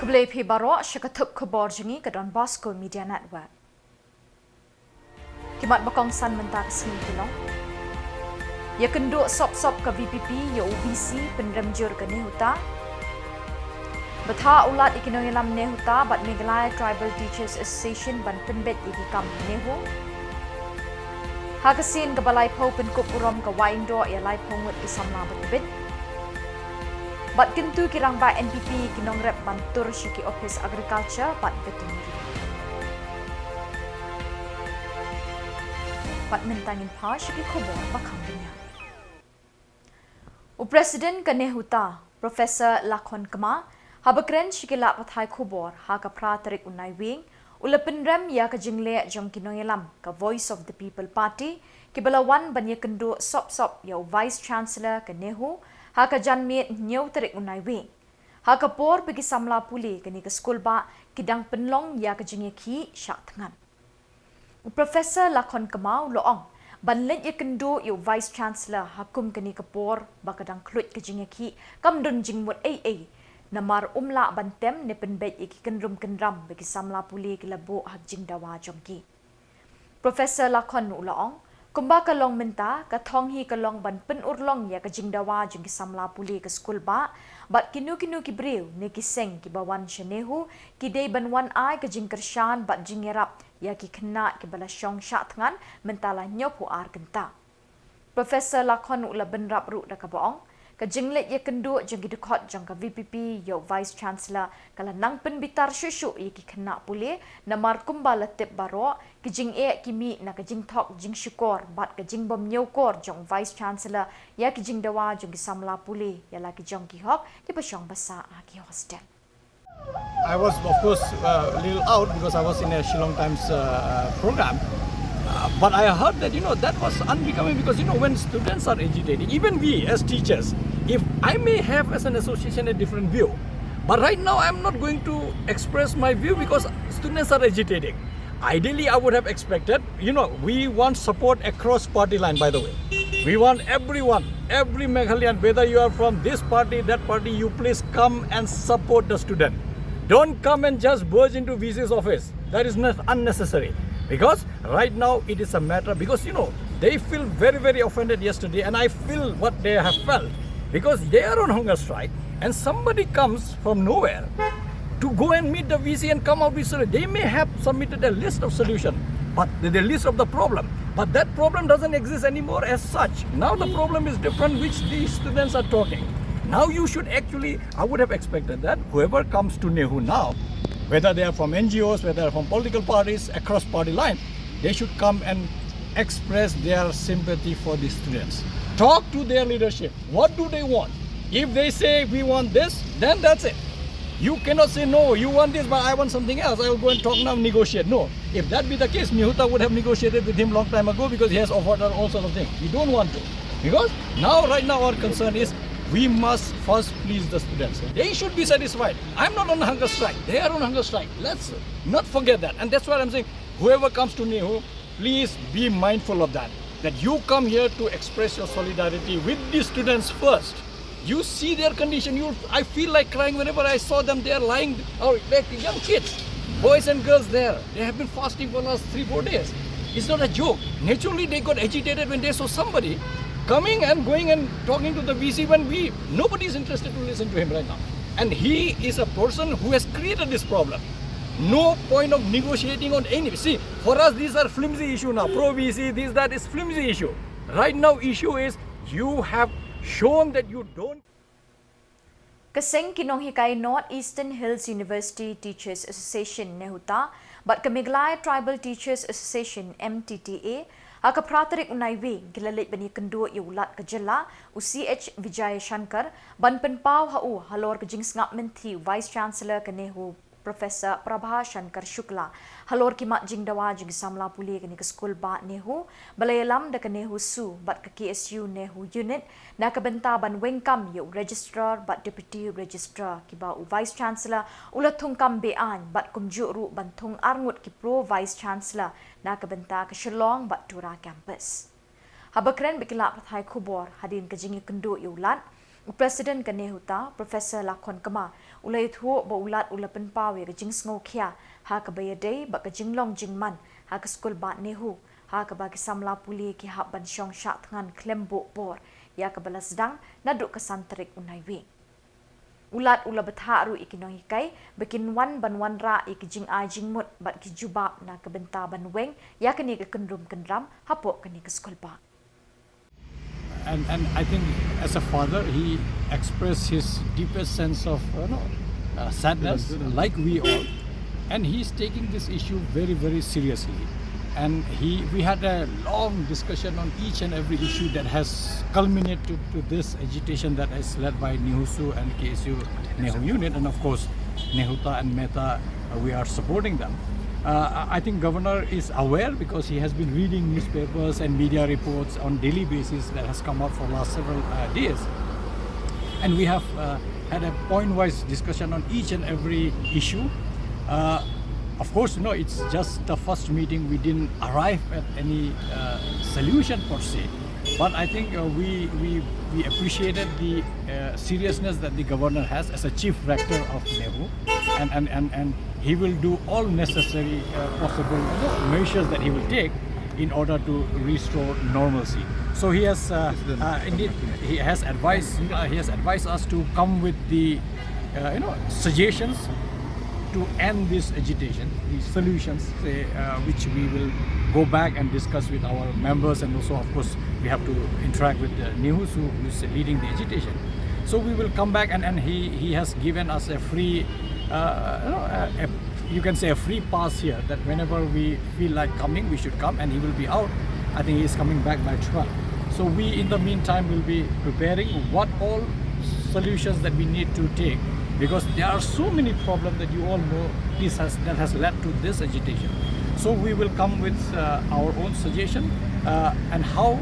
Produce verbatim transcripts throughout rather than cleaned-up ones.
Khublei phi baroh sha ka thup khubor jong ngi ka Don Bosco Media Network. Ki mat ba kongsan mynta ka sngi ki long: Ïakynduh sop-sop ka VPP ïa u VC pynrem jur ka NEHUTA. Bthah u Lat ïa ki nongïalam NEHUTA bad Meghalaya Tribal Teachers Association ban pynbeit ïa ki kam NEHU. Ha ka sien kaba laiphew pynkup burom ka Waheh Indoh ïa laiphew ngut ki samla ba tbit. Bad kyntu ki rangbah NPP ki nongrep ban tur sha ki ophis Agriculture bad Veterinary. Bad mynta ngin phai sha ki khubor ba kham bniah. U President ka NEHUTA, Professor Lakhon Kma, haba kren sha ki lad pathai khubor ha ka phra tarik u Naiwieng, u la pynrem ïa ka jingleh jong ki nongïalam ka Voice of the People Party kiba la wan ban ïakynduh sop-sop ïa u Vice Chancellor ka NEHU ha ka janmiet hynñiew tarik u Naiwieng, ha ka por ba ki samla pule kane ka skulbah ki dang pynlong ïa ka jingïakhih shah thngan. U Professor Lakhon Kma u la ong, ban leit ïakynduh ïa u Vice Chancellor ha kum kane ka por ba ka dang khluit ka jingïakhih kam don jingmut ei ei, namar um lah ban tem ne pynbeit ïa ki kynrum kynram ba ki samla pule ki la buh ha ka jingdawa jong ki. Professor Lakhon u la ong, kumba ka long mynta, ka thong hi ka long ban pynurlong ïa ka jingdawa jong ki samla pule ka skulbah bad kino kino ki briew ne ki seng kiba wan sha NEHU ki dei ban wan ai ka jingkyrshan bad jingïarap ïa ki khynnah kiba la shong shah thngan mynta la hynñiewphew ar kynta. Professor Lakhon u la bynrap ruh da kaba ong, ka jingleit ïakynduh jong ki dkhot jong ka VPP ïa u Vice Chancellor ka la nang pynbitar shuh shuh ïa ki khynnah pule, namar kumba la tip baroh, ki jingeh ki mih na ka jingthok jingshukor bad ka jingbym ñiewkor jong u Vice Chancellor ïa ki jingdawa jong ki samla pule ïa la ki jong ki hok kiba shong basa ha ki hostel. I was, of course, uh, a little out because I was in a Shillong Times uh, program. Uh, but I heard that, you know, that was unbecoming because, you know, when students are agitating, even we as teachers, if I may have as an association a different view, but right now I'm not going to express my view because students are agitating. Ideally, I would have expected, you know, we want support across party line, by the way. We want everyone, every Meghalayan, whether you are from this party, that party, you please come and support the student. Don't come and just burst into V C's office. That is not unnecessary. Because right now it is a matter, because, you know, they feel very, very offended yesterday, and I feel what they have felt. Because they are on hunger strike, and somebody comes from nowhere to go and meet the V C and come out with solution. They may have submitted a list of solution, but the, the list of the problem. But that problem doesn't exist anymore as such. Now the problem is different, which these students are talking. Now you should actually, I would have expected that whoever comes to NEHU now, whether they are from N G Os, whether they are from political parties, across party line, they should come and express their sympathy for the students. Talk to their leadership. What do they want? If they say we want this, then that's it. You cannot say, "No, you want this, but I want something else. I will go and talk now, negotiate." No. If that be the case, NEHUTA would have negotiated with him long time ago because he has offered her all sorts of things. We don't want to. Because now, right now, our concern is we must first please the students. They should be satisfied. I'm not on hunger strike. They are on hunger strike. Let's not forget that. And that's why I'm saying, whoever comes to NEHU, please be mindful of that. That you come here to express your solidarity with the students first. You see their condition. You, I feel like crying whenever I saw them. They are lying, or like young kids, boys and girls there. They have been fasting for the last three, four days. It's not a joke. Naturally, they got agitated when they saw somebody coming and going and talking to the V C when we, nobody is interested to listen to him right now. And he is a person who has created this problem. No point of negotiating on any. See, for us, these are flimsy issue now. Pro V C, this, that is flimsy issue. Right now, issue is you have shown that you don't. Ka seng ki nonghikai North Eastern Hills University Teachers Association, NEHUTA, bad ka Meghalaya Tribal Teachers Association, M T T A, ha ka phra tarik u Naiwieng ki la leit ban ïakynduh ïa u Lat ka jylla, u C H Vijayashankar, ban pynpaw ha u halor ka jingsngap mynthi u Vice Chancellor ka NEHU, Professor Prabha Shankar Shukla, halor ki mat jingdawa jong ki samla pule kane ka skulbah NEHU, ba la ïalam da ka NEHUSU bad ka K S U NEHU Unit, na ka bynta ban weng kam ïa u Registrar bad Deputy Registrar, kiba u Vice Chancellor u la thung kam be-aiñ, bad kumjuh ruh ban thung arngut ki Pro Vice Chancellor na ka bynta ka Shillong bad Tura Campus. Haba kren bad ki lad pathai khubor hadien ka jingïakynduh ïa u Lat, U President ka NEHUTA, Professor Lakhon Kma, u la ïathuh ba u Lat u la pynpaw ïa ka jingsngewkhia ha kaba ïadei bad ka jinglong jingman ha ka skulbah NEHU, ha kaba ki samla pule ki hap ban shong shah thngan khlem buh por, ïa kaba la sdang naduh ka san tarik u Naiwieng. U Lat u la bthah ruh ïa ki nonghikai ba kin wan ban wanrah ïa ki jingai jingmut bad ki jubab na ka bynta ban weng ïa kane ka kynrum kynram hapoh kane ka skulbah. And, and I think as a father, he expressed his deepest sense of, you know, uh, sadness, like we all. And he's taking this issue very, very seriously. And he, we had a long discussion on each and every issue that has culminated to, to this agitation that is led by NEHUSU and K S U NEHU unit, and of course, NEHUTA and MEHTA, uh, we are supporting them. Uh, I think Governor is aware because he has been reading newspapers and media reports on daily basis that has come out for last several, uh, days. And we have, uh, had a point-wise discussion on each and every issue. Uh, of course, you know, it's just the first meeting. We didn't arrive at any, uh, solution per se. But I think, uh, we, we, we appreciated the, uh, seriousness that the governor has as a chief rector of NEHU. And, and, and, and he will do all necessary, uh, possible, you know, measures that he will take in order to restore normalcy. So he has, uh, uh, indeed, he has advised, uh, he has advised us to come with the, uh, you know, suggestions to end this agitation, the solutions, say, uh, which we will go back and discuss with our members, and also, of course, we have to interact with the NEHUSU, who is leading the agitation. So we will come back, and, and he, he has given us a free, uh, you know, a, a, you can say a free pass here, that whenever we feel like coming, we should come, and he will be out. I think he is coming back by twelve. So we, in the meantime, will be preparing what all solutions that we need to take, because there are so many problems that you all know this has, that has led to this agitation. So we will come with, uh, our own suggestion, uh, and how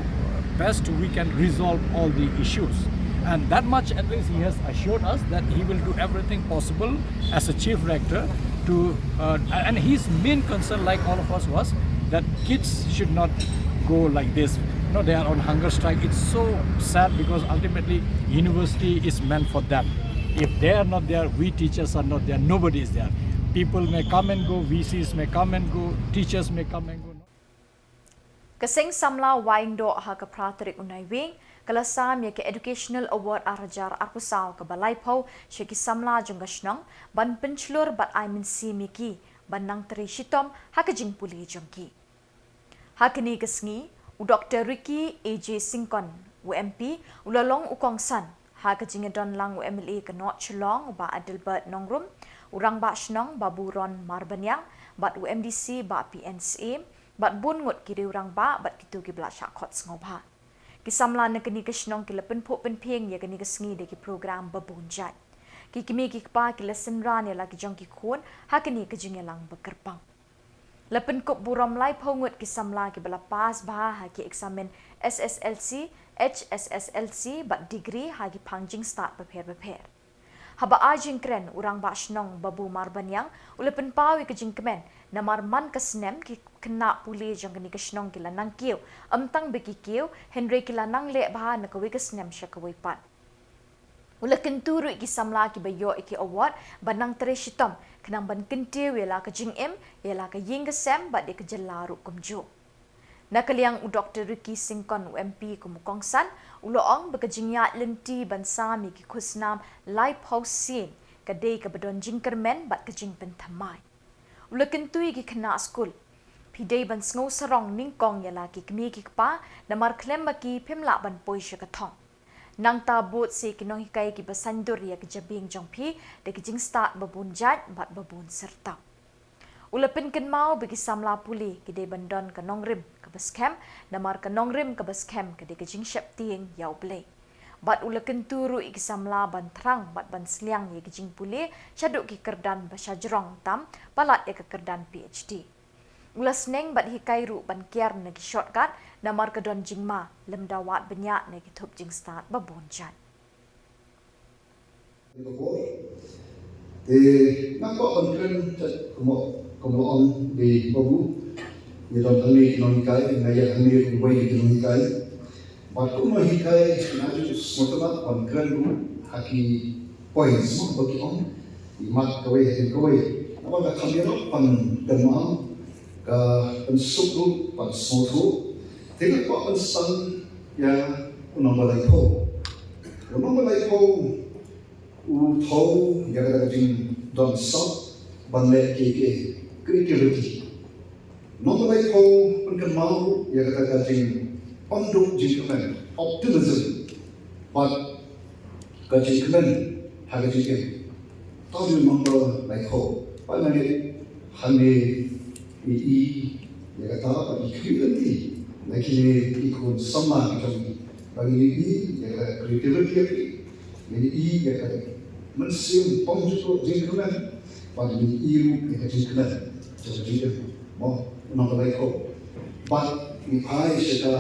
best we can resolve all the issues. And that much at least he has assured us that he will do everything possible as a chief rector to, uh, and his main concern, like all of us, was that kids should not go like this. You know, they are on hunger strike. It's so sad because ultimately university is meant for them. If they are not there, we teachers are not there, nobody is there. People may come and go, V Cs may come and go, teachers may come and go. Ka seng samla Waiïngdoh ha ka phra tarik u Naiwieng ka la sam ïa ka Educational Award ar hajar arphew saw kaba laiphew sha ki samla jong ka shnong ban pynshlur bad ai mynsiem ïa ki ban nang trei shitom ha ka jingpule jong ki. Ha kane ka sngi, u Doktor Ricky A J Syngkon, u M P, u la long u kongsan ha ka jingïadon lang u M L A ka North Shillong, u Bah Adelbert Nongrum, u Rangbah Shnong Babu Ron Marbaniang, bad u M D C Bah P N Syiem, bad bun ngut ki riew rangbah bad kito kiba la shah khot sngewbha. Ki samla na kane ka shnong ki la pynphuh pynphieng ïa kane ka sngi da ki program ba bun jait. Ki kmie ki kpa ki la synran ïa la ki jong ki khun ha kane ka jingïalang ba kyrpang. La pynkup burom laiphew ngut ki samla kiba la pass bha ha ki eksamin S S L C, H S S L C bad degree ha ki phang jingstad bapher bapher. Haba ai jingkren, u Rangbah Shnong Babu Marbaniang u la pynpaw ïa ka jingkmen namar man ka snem ki khynnah pule jong kane ka shnong ki la nang kiew, ym tang ba ki kiew, hynrei ki la nang leh bha na kawei ka snem sha kawei pat. U la kyntu ruh ïa ki samla kiba ïoh ïa ki award ban nang trei shitom khnang ban kyntiew ïa la ka jingim, ïa la ka ïing ka sem bad ïa ka jylla ruh kumjuh. Na ka liang u Doktor Ricky Syngkon, u M P, kum u kongsan, u la ong ba ka jingïaid lynti ban sam ïa ki khusnam laiphew sien ka dei kaba don jingkyrmen bad ka jingpynthymmai. U la kyntu ïa ki khynnah skul, phi dei ban sngew sarong nyngkong ïa la ki kmie ki kpa, namar khlem ma ki phim lah ban poi sha ka thong. Nangta bud sa ïa ki nonghikai kiba saiñdur ïa ka jabieng jong phi da ki jingstad ba bun jait bad ba bun syrtap. U la pynkynmaw ba ki samla pule ki dei ban don ka nongrim kaba skhem, namar ka nongrim kaba skhem ka dei ka jingsheptieng ïa U Blei. Bad u la kyntu ruh ïa ki samla ban thrang bad ban sliang ïa ki jingpule shaduh ki kyrdan ba shajrong tam palat ïa ka kyrdan P H D. U la sneng bad hikai ruh ban kiar na ki shortcut namar ka don jingma lymda wad bniah na ki thup jingstad ba bun jait. Te nga kwah ban kren kum, kum la ong i Babu, ngi don hangne ki nonghikai, nga ïa hangne ruh wei ki nonghikai. Bad kumno hikai nga ju sngewtynnat ban kren ruh ha ki points mo ba ki ong. Imat kawei ha kawei. Namar ka kham ïarap ban kynmaw ka pynsuk ruh ban sngewthuh. Te nga kwah ban san ïa u number laiphew. U number laiphew u thew ïa kata ka jingdon sap ban leh kiei kiei, creativity. Nong laiphew pynkynmaw ïa kata ka jingpynduh jingkmen, optimism, bad ka jingkmen ha ka jingim. Tang u number laiphew. Bad nga ngeit hangne i i ïa kata bad i khmih lynti na kine ki khun samla ki jong i. Bad i i ïa ka creativity ïa phi. Ngi ïohi ïa ka mynsiem pom jingkmen, bad ngi ïohi ruh ïa ka jingkmen jong ka jingim. Mo, nong ka laiphew. Bad ngi phai sha ka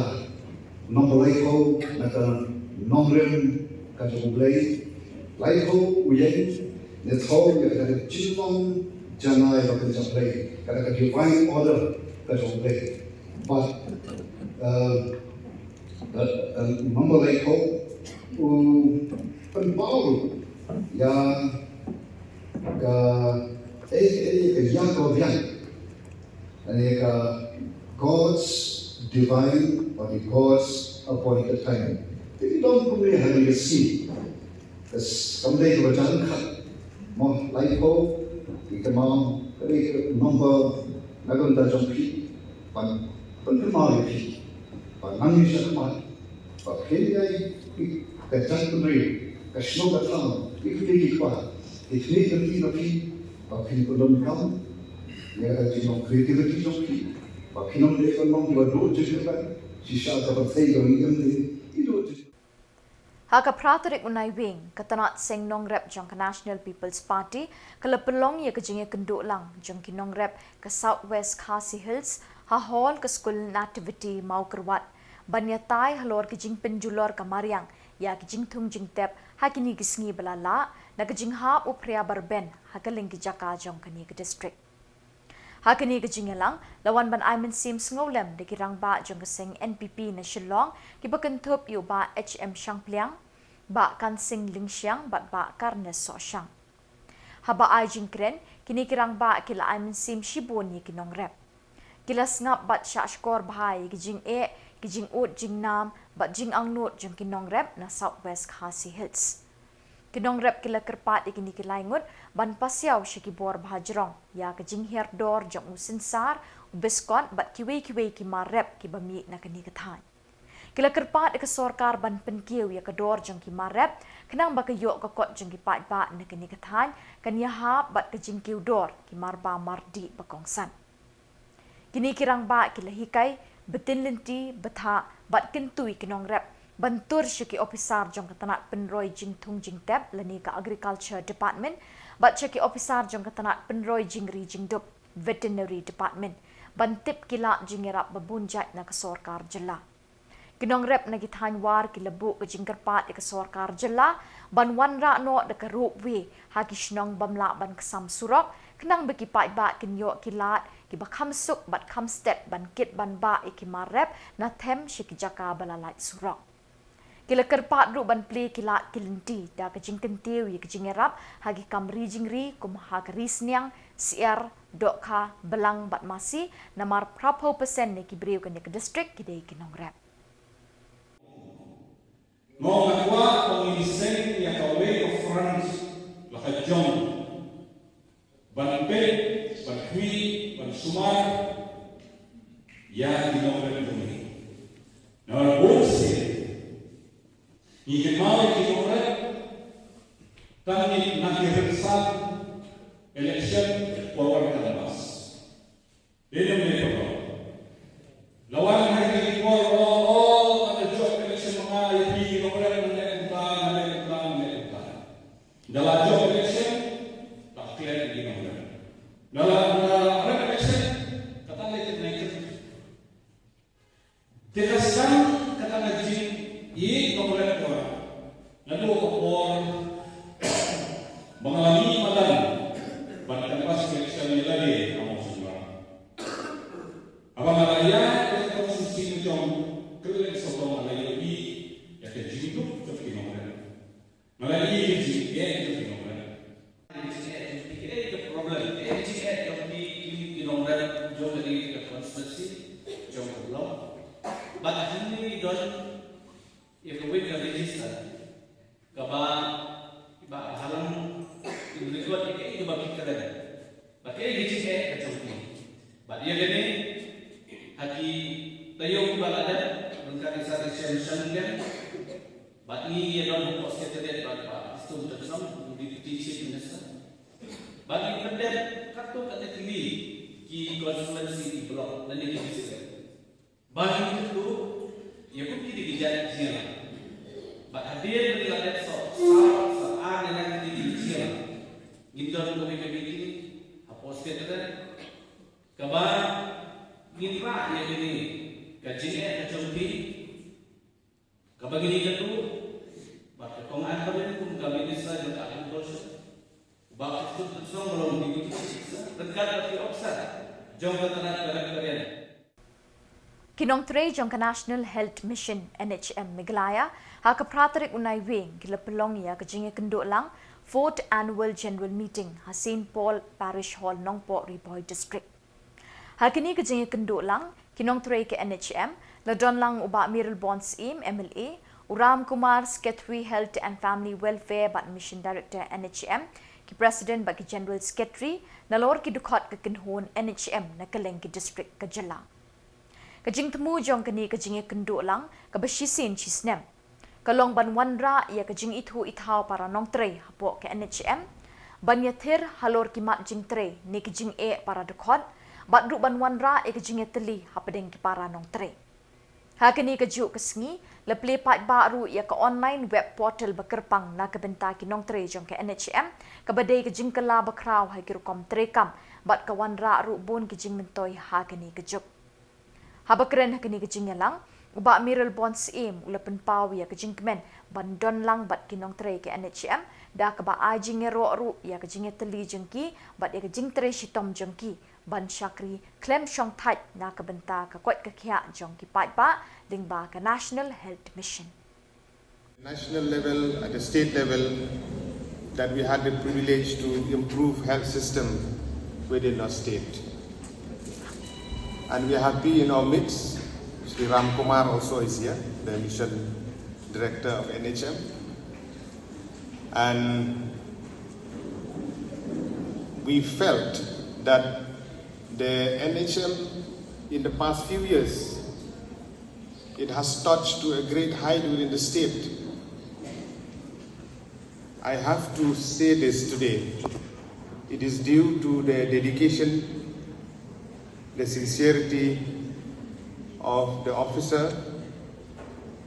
nong ka laiphew na ka nongrim ka jong U Blei. Laiphew u ïeng ne thew ïa ka jinglong janai ba kynja Blei, ka, ka divine order ka jong U Blei. Bad, eh, eh, eh, nong ka laiphew u pynpaw ïa ka, eh, eh, ka ïa ka biang. Ani ka God's divine or the God's appointed time. Te ki long kumne ha ka sngi. Kas kam dei ka bajan khat. Mo laiphew ki kynmaw ka dei ka number na ka bynta jong phi. Ban, ban kynmaw ïa phi. Ban nang ïa shakhmat. Ba phin ïai ka jaitbynriew, ka shnong ka thaw, ki kmie ki kpa, ki kmie ki kpa, ba phin pyndonkam ïa ka jinglong creativity jong phi, ba phin ym dei ban long kiba duh jingkyrpad shisha ka pyrthei kaba ngi im, ngi duh jingkyrpad. Ha ka phra tarik u Naiwieng, ka tnat seng nongrep jong ka National People's Party ka la pynlong ïa ka jingïakynduh lang jong ki nongrep ka South West Khasi Hills ha hall ka skul Nativity Mawkyrwat, ban ïatai halor ka jingpynjulor ka mariang ïa ka jingthung jingtep ha kine ki sngi ba la lah na ka jinghap u phria ba rben ha kylleng ki jaka jong kane ka district. Ha kane ka jingïalang la wan ban ai mynsiem sngewlem da ki rangbah jong ka seng N P P na Shillong, kiba kynthup ïa u Bah H M Shangpliang, Bah Kansing Lyngshiang bad Bah Carnes Sohshang. Haba ai jingkren, kine ki rangbah ki la ai mynsiem shibun ïa ki nongrep. Ki la sngap bad shahshkor bha ïa ki jingeh, ki jingud jingnam bad jingangnud jong ki nongrep na South West Khasi Hills. Ki nongrep ki la kyrpad ïa kine ki laingut ban pasiaw sha ki bor bha jrong ïa ka jinghiar dor jong u synsar, u biskot bad kiwei kiwei ki mar rep kiba mih na kane ka thaiñ. Ki la kyrpad ïa ka sorkar ban pynkiew ïa ka dor jong ki mar rep, khnang ba ka ïoh ka kot jong ki paidbah na kane ka thaiñ kan ïahap bad ka jingkiew dor ki mar bam mar dih ba kongsan. Kine ki rangbah ki la hikai, btin lynti, bthah bad kyntu ïa ki nongrep ban tur sha ki ophisar jong ka tnat pynroi jingthung jingtep lane ka Agriculture Department bad sha ki ophisar jong ka tnat pynroi jingri jingdup, Veterinary Department, ban tip ki lad jingïarap ba bun jait na ka sorkar jylla. Ki nongrep na ki thaiñ War ki la buh ka jingkyrpad ïa ka sorkar jylla ban wanrah noh da ka ropeway ha ki shnong bym lah ban ksam surok, khnang ba ki paidbah kin ïoh ki lad kiba kham suk bad kham stet ban kit ban bah ïa ki mar rep na them sha ki jaka ba la lait surok. Ki la kyrpad ruh ban plie ki lad ki lynti da ka jingkyntiew ïa ka jingïarap ha ki kam ri jingri kum ha ka ri sniang, syiar, dohkha, blang bad masi, namar phraphew percent na ki briew kane ka district ki dei ki nongrep. Nga kwah ba ngin seng ïa kawei ka front la ka jong ban peit, ban khmih, ban sumar ïa ki nongrep jong ngi. Namar bun sien ngi kynmaw ïa ki nongrep tang na ki rynsan election power canvass. Dei ne ym dei, la wan ha kine ki por, oh, oh, ka la jop election ma nga, ïa phi ki nongrep ngan leh kumta, ngan leh kumta, ngan leh kumta. Ynda la jop election, la klet ïa ki nongrep. Ynda la, ynda la rep election, kata leh kit na kit. Te ka sdang kata ka jingïeit nongrep, naduh ka por ba nga la mih madan ban canvass election ïa lade ha Mawsynram. Haba nga la ïaid ha ka constituency ka jong Kylleng Sohtong, nga la ïohi Record ïa kaei kaba phi kren bad kaei ka jingeh ka jong phi. Bad ïa kane ha ki taïew kiba la dep, ryngkat ki sar ki shem shan lem, bad ngi ïa don hapoh Secretariat bad Bah Prestone Tynsong, u Deputy Chief Minister. Bad ngi pyndep katto katne tylli ki constituency, ki block lane ki district. Ba ngin kyntu ïa kum kine ki jait jingïalang. Bad hadien ba ngi la dep sah, sah, sah ar ne lai tylli ki jingïalang, ngin don kawei ka meeting hapoh Secretariat kaba ngin rah ïa kane ka jingeh ka jong phi, kaba ngin ïakynduh bad ka Kong Ann Pynrem kum ka Minister jong ka Agriculture, u Bah Prestone Tynsong ba long Deputy Chief Minister, ryngkat bad ki officer jong ka tnat ka Directorate. Ki nongtrei jong ka National Health Mission, N H M, Meghalaya, ha ka phra tarik u Naiwieng ki la pynlong ïa ka jingïakynduh lang Fourth Annual General Meeting ha Saint Paul Parish Hall, Nongpoh, Ri Bhoi District. Ha kane ka jingïakynduh lang, ki nongtrei ka N H M la don lang u Bah Mayralborn Syiem, M L A, u Ram Kumar, Secretary Health and Family Welfare bad Mission Director, N H M, ki President bad ki General Secretary, nalor ki dkhot ka kynhun N H M na kylleng ki district ka jylla. Ka jingthmu jong kane ka jingïakynduh lang kaba shisien shisnem ka long ban wanrah ïa ka jingithuh ithaw para nongtrei hapoh ka N H M, ban ïathir halor ki mat jingtrei ne ki jingeh para dkhot, bad ruh ban wanrah ïa ka jingïatylli hapdeng ki para nongtrei. Ha kane kajuh ka sngi, la plie paidbah ruh ïa ka online web portal ba kyrpang na ka bynta ki nongtrei jong ka N H M, kaba dei ka jingkylla bakhraw ha ki rukom treikam, bad ka wanrah ruh bun ki jingmyntoi ha kane kajuh. Haba kren ha kane ka jingïalang, u Bah Mayralborn Syiem u la pynpaw ïa ka jingkmen ban don lang bad ki nongtrei ka N H M, da kaba ai jingïaroh ruh ïa ka jingïatylli jong ki bad ïa ka jingtrei shitom jong ki ban shakri khlem shongthait na ka bynta ka koit ka khiah jong ki paidbah lyngba ka National Health Mission. National level, at the state level, that we had the privilege to improve health system within our state. And we are happy, in our midst, Shri Ram Kumar also is here, the mission director of N H M. And we felt that the N H M in the past few years, it has touched to a great height within the state. I have to say this today. It is due to the dedication, the sincerity of the officer,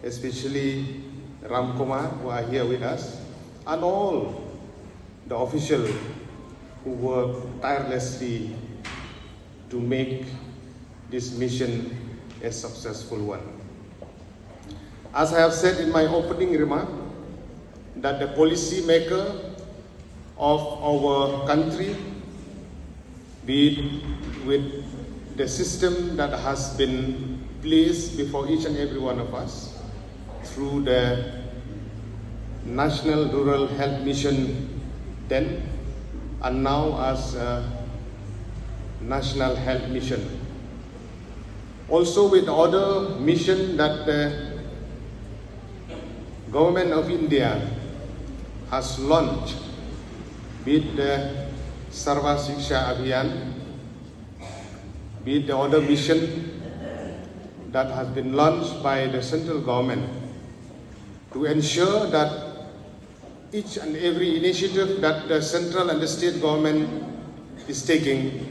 especially Ram Kumar, who are here with us, and all the officials who work tirelessly to make this mission a successful one. As I have said in my opening remark, that the policy maker of our country, be it with the system that has been placed before each and every one of us through the National Rural Health Mission then, and now as a National Health Mission. Also with other mission that the Government of India has launched, be it the Sarva Shiksha Abhiyan, be it the other mission that has been launched by the central government to ensure that each and every initiative that the central and the state government is taking,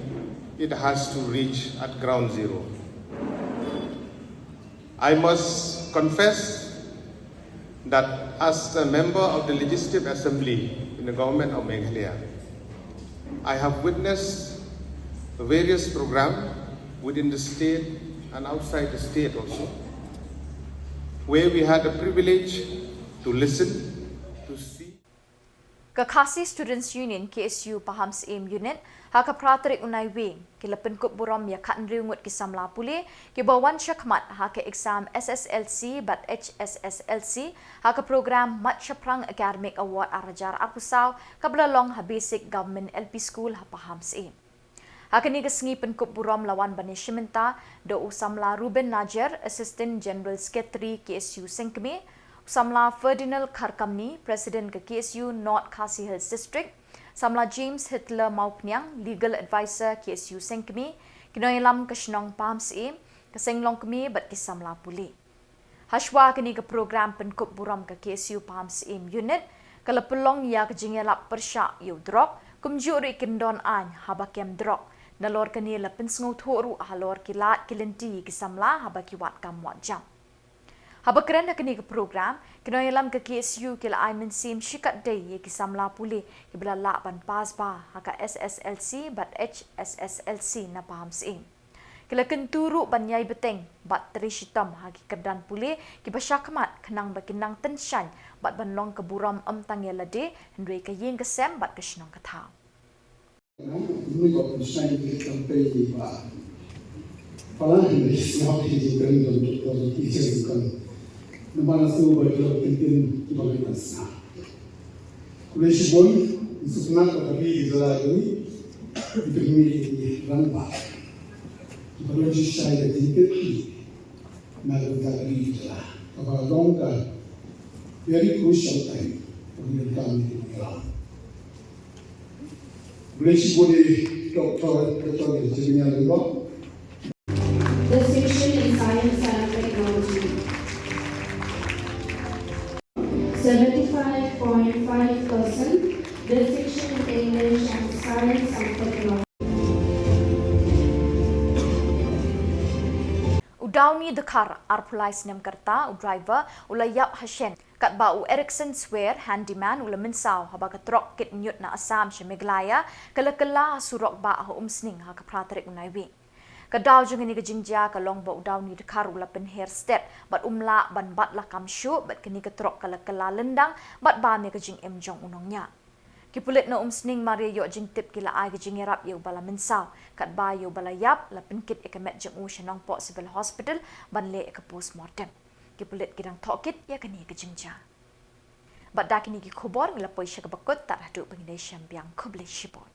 it has to reach at ground zero. I must confess that as a member of the Legislative Assembly in the Government of Meghalaya, I have witnessed various programs within the state and outside the state also, where we had the privilege to listen, to see. Ka Khasi Students Union, K S U, Pahamsyiem Unit, ha ka phra tarik u Naiwieng, ki la pynkup burom ïa khathynriew ngut ki samla pule kiba wan shakhmat ha ka exam S S L C bad H S S L C ha ka program Mat Shaphrang Academic Award ar hajar arphew saw, kaba la long ha Basic Government L P School ha Pahamsyiem. Ha kane ka sngi pynkup burom la wan ban ïashim bynta da u samla Ruben Najer, Assistant General Secretary K S U Sengkmie, u samla Ferdinand Kharkamni, President ka K S U North Khasi Hills District, Samla James Hitler Mawphniang, Legal Advisor K S U Sengkmie, ki nongïalam ka shnong Pahamsyiem, ka seng longkmie bad ki samla pule. Hashwa kane ka program pynkup burom ka K S U Pahamsyiem Unit, ka la pynlong ïa ka jingïalap pyrshah ïa u drok, kumjuh ruh ïa ki kyndon aiñ haba kem drok. Nalor kane la pynsngewthuh ruh halor ki lad ki lynti ïa ki samla haba ki wad kam wad jam. Haba kren ha kane ka program, ki nongïalam ka K S U ki la ai mynsiem shikatdei ïa ki samla pule kiba la lah ban pass ba ha ka S S L C bad H S S L C na Pahamsyiem. Ki la kyntu ruh ban ïai bteng bad trei shitom ha ki kyrdan pule kiba shakhmat khnang ba kin nang tyngshaiñ bad ban long ka burom ym tang ïa lade hynrei ka ïing ka sem bad ka shnong ka thaw. Khublei shibun, ngi sngewbha ïa ka ri ka jylla jong ngi, ïa ka ri ka rangbah, kiba don shisha ïa ka jingkit na ka ri ka jylla. Kaba long ka very crucial time for the economy to be around. Khublei shibun ïa Doctor Doctor Jeremiah Lyngdoh. Distinction in Science and Technology. Seventy-five point five percent distinction in English and Science and Technology. U Dawni Dkhar, arphew lai snem ka rta, u driver, u la ïap ha shen, katba u Erickson Swer, handyman, u la mynsaw haba ka trok kit ñiut na Assam sha Meghalaya ka la kylla ha surok bah ha Umsning ha ka phra tarik u Naiwieng. Ka daw jong kane ka jingjia ka long ba u Dawni Dkhar u la pynher stet bad um lah ban bat lakam shuh bad kane ka trok ka la kylla lyndang bad bam ïa ka jingim jong u nongñiah. Ki pulit na Umsning mar ïa ïoh jingtip ki la ai ka jingïarap ïa uba la mynsaw, katba ïa uba la ïap la pynkit ïa ka met jong u sha Nongpoh Civil Hospital ban leh ïa ka postmortem. Ki pulit ki dang tohkit ïa kane ka jingjia. Bad da kine ki khubor ngi la poi sha kaba kut, tad haduh ba ngin ïashem biang, khublei shibun.